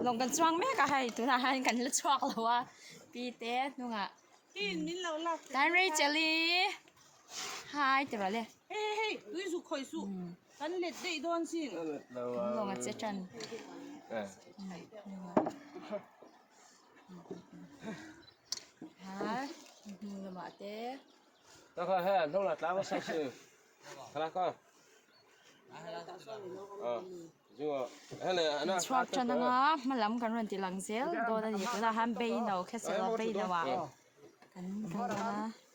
Lawng kan chuang mek a hei tunah hian kan la chhuak lo a pi te hnungah tan Rachel i hi ti rawh le lawng a che tan ha hnung lamah te. Chhuak tan anga hma lam kan rawn ti lang zel dawn a ni tunah hian beino khesel a beino ah kan kal dawn a.